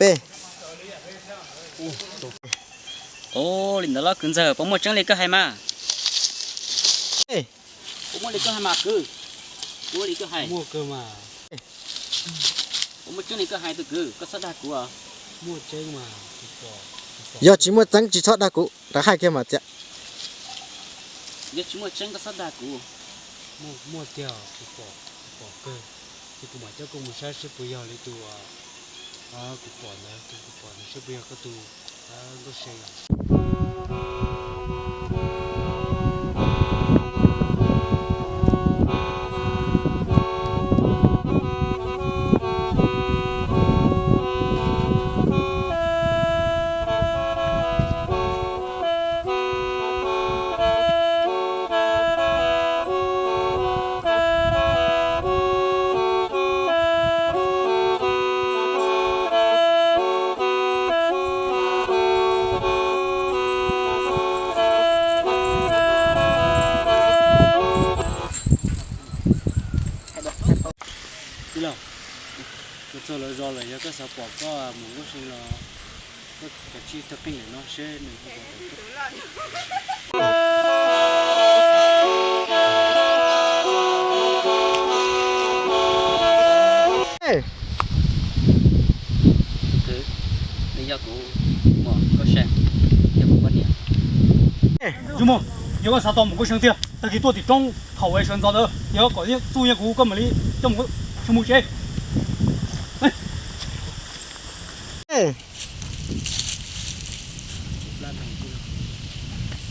Peb. Ua li ntawd los kwv ntxawg, puas muaj tseeb li koj hais mas? Puas muaj li koj hais mas kwv? Puas li koj hais? Puas muaj tseeb li koj hais tus kwv, koj txhob dag kuv. Yog tsis muaj tseeb tsis txhob dag kuv, rov hais kiag mas tias. Yog tsis muaj tseeb koj txhob dag kuv. Muaj tiag, kuv pom, kuv pom kawg. Ces kuv mam coj koj mus saib seb puas yog li tus kuv pom ntawd, tus kuv pom ntawd seb puas yog koj tus Nkauj See os. Tij laug, kuv txog lawv zos lawm, yog koj xav pom koj mus Nkauj See los koj kav tsij tuaj qeej lawm no seb nws ho. Tus kwv, nws yog kuv muam Nkauj See, yog kuv poj niam. Yog koj xav tau mus Nkauj See tiag, tag kis tuaj tim roob thaum uas sawv ntxov ntawd, yog koj kom txuj nyiaj kuv koj mam li coj mus, tsis mus tsev.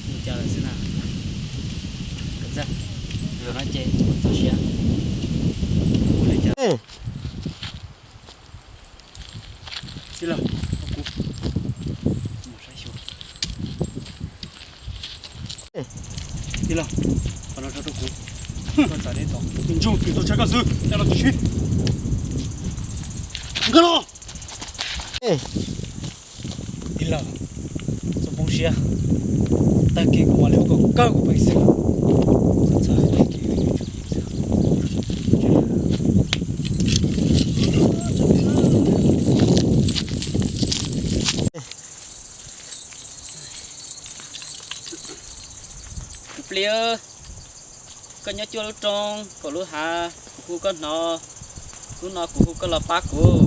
Ua cas lawm xwb na? Kwv ntxawg, zaum no ces txog siav. Ua li cas? Tij laug, kuv mus saib xyuas. Tij laug, qhov no tso rau kuv. Koj txawm deb tod, ntsug twm txog tshav koj xwb, coj los tsis sib. Nkag los. Tij laug, txhob poob siab, tag kis kuv mam li ua kom kawg kuv pheej xwb. Kuv plig, koj nyob cuaj lub roob kaum lub hav, kuv hu koj hnov, hnub no kuv hu koj los pab kuv.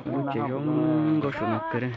Lub tsev zoo nkauj saum no kawg li.